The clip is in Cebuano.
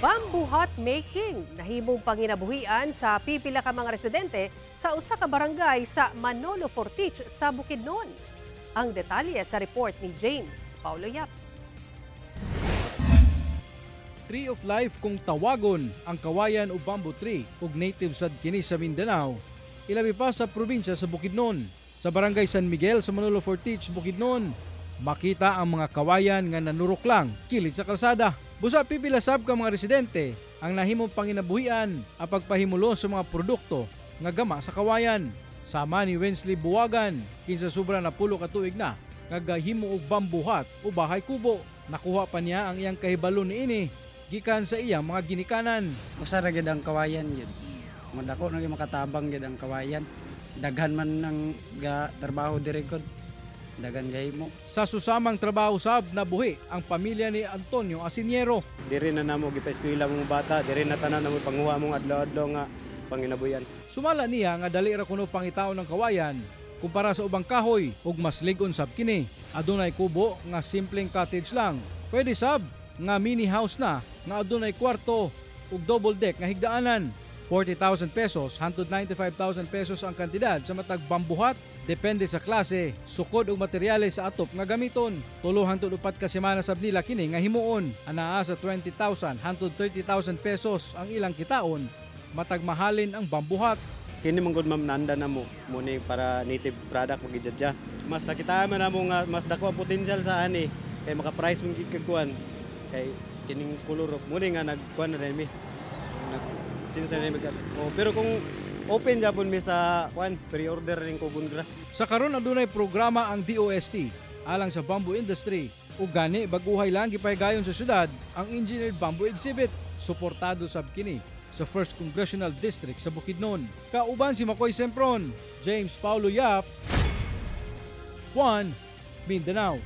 Bamboo hut making nahimong panginabuhian sa pipila ka mga residente sa usa ka barangay sa Manolo Fortich sa Bukidnon. Ang detalye sa report ni James Paulo Yap. Tree of Life kung tawagon ang kawayan o bamboo tree ug native sad kini sa Mindanao, ilabi pa sa probinsya sa Bukidnon. Sa Barangay San Miguel sa Manolo Fortich, Bukidnon, makita ang mga kawayan nga nanurok lang kilid sa kalsada. Busa pipila sab ka mga residente ang nahimong panginabuhian ang pagpahimulo sa mga produkto nga gama sa kawayan. Sama ni Wensley Buwagan, kinsa sobra na 10 ka tuig na nga gahimo og bamboo hut o bahay kubo. Nakuha pa niya ang iyang kahibalo niini gikan sa iyang mga ginikanan. Usa ra gyud ang kawayan gyud. Madako na gyud makatabang gyud ang kawayan. Daghan man ang ga trabaho diri gud. Daghan gahimo. Sa susamang trabaho sab nabuhi ang pamilya ni Antonio Asiniero. Diri na namo gipa-eskwela mga bata, diri na tanan namo panguha mong adlaw-adlaw nga panginabuhian. Sumala niya nga dali ra kuno pangitaon ng kawayan kumpara sa ubang kahoy ug mas lig-on sab kini. Adunay kubo nga simpleng cottage lang. Pwede sab nga mini house na nga adunay kwarto ug double deck nga higdaanan. 40,000 pesos hangtod 95,000 pesos ang kantidad sa matag bamboo hut, depende sa klase, sukod ug materyales sa atop nga gamiton. 3 hangtod 4 ka semana sab nila kini nga himuon. Anaa sa 20,000 hangtod 30,000 pesos ang ilang kitaon matag mahalin ang bamboo hut. Kini man gud, ma'am, nanda na mo mo ni para native product magidjadya. Mas nakita man namo nga mas dako ang potential sa ani kay maka-price man gid kag kuan kay kining color mo ni nga nagkuan na rin mi. Nag sinsa na mi. Oh, pero kung open japon mi sa kuan, pre-order rin kugon grass. Sa karon adunay programa ang DOST alang sa bamboo industry ug gani baguhay lang gipahigayon sa syudad ang engineered bamboo exhibit, suportado sab kini sa 1st Congressional District sa Bukidnon. Kauban si Makoy Sempron, James Paulo Yap, 1 Mindanao.